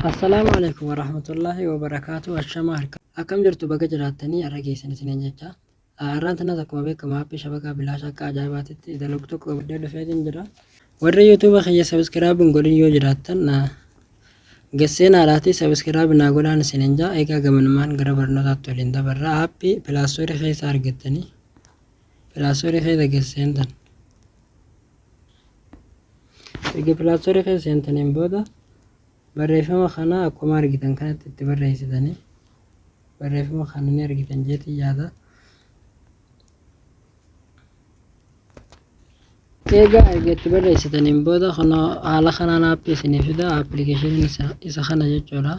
Assalaamu alaikum warahmatullaahi wabarakaatu. Ashama harka akkam jirtu, baga jiraattanii har'a geessan isiniin jecha. Har'aan tanas akkuma beekamu aappii shabakaa bilaasha akka ajaa'ibaatitti dalagu tokko qabadhee dhufeetiin jira. Warri YouTube kiyya subscribe hin godhin yoo jiraattan, gasseen haadhaatii subscribe naa godhaan isiniin jaa. Egaa gamanumaan gara barnootaatti waliin dabarra. Aappii Play Store keessa argattanii, Play Store keessa gasseentan. Erga Play Store keessa seentaniin booda barreeffama kana akkuma argitan kanatti itti barreessitanii, barreeffama kana ni argitan jeetiin yaada. Egaa erga itti barreessitaniin booda kunoo haala kanaan aappii isinii fida. Aappilikeeshiniin isa kana jechuudha.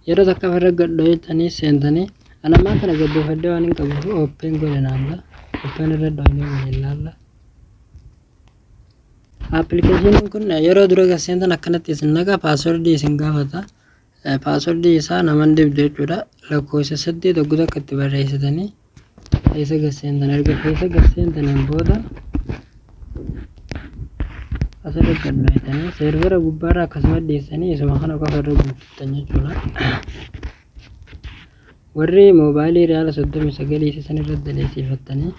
Yeroo takka ofirra gadhooytanii seentanii, ani ammaan kana gabbuufadhee waan hin qabuuf open godhe naan ta'a. Open irra dhooynee waliin laalla. Aappilikeeshiniin kun yeroo dura gad seentan akkanatti isin naqa, paaswordii isin gaafata. Paaswordii isaa naman dhibdu jechuudha. Lakkoofsa 8 hogguu takka itti barreessitanii keessa gad seentan. Erga keessa gad seentaniin booda asirra gad dhooytanii seervera gubbaarra akkasuma dhiyeessanii isuma kana qofa irra guuttattan jechuudha. Warri moobaayilii riyaala 39 isa san irra daleessifattanii,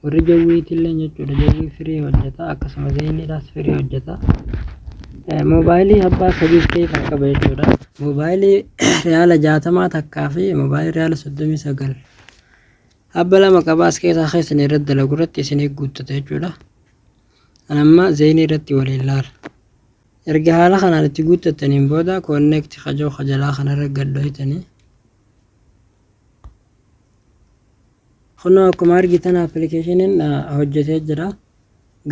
warri jawwiitillee jechuudha, jawwii firii hojjeta, akkasuma zeeyiniidhaas firii hojjeta. Moobaayilii abbaa sadiif keessaa qaba jechuudha. Moobaayilii riyaala 60 takkaa fi moobaayilii riyaala 39 abba lama qaba, as keessaa keessan irratti dalagu irratti isinii guuttata jechuudha. An amma zeenii irratti waliin laala. Erga haala kanaan itti guuttattaniin booda connect kajoo kajalaa kanarra gad dhoytanii, kunoo akkuma argitan appilikeeshiniin hojjetee jira.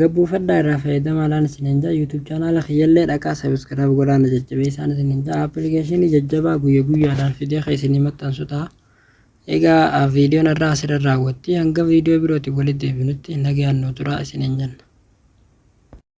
Gabbuufadhaa, irraa fayyadamaa laan isiniin jaa. YouTube chaanaala kiyyallee dhaqaa subscribe godhaa, na jajjabeessaan isiniin jaa. Appilikeeshinii jajjabaa guyya guyyaadhaan fidee kan isinii maxxansu ta'a. Egaa viidiyoon irraa asirra raawwatti. Hanga viidiyoo birootiin walitti deebinutti nagayaan nu turaa isiniin jenna.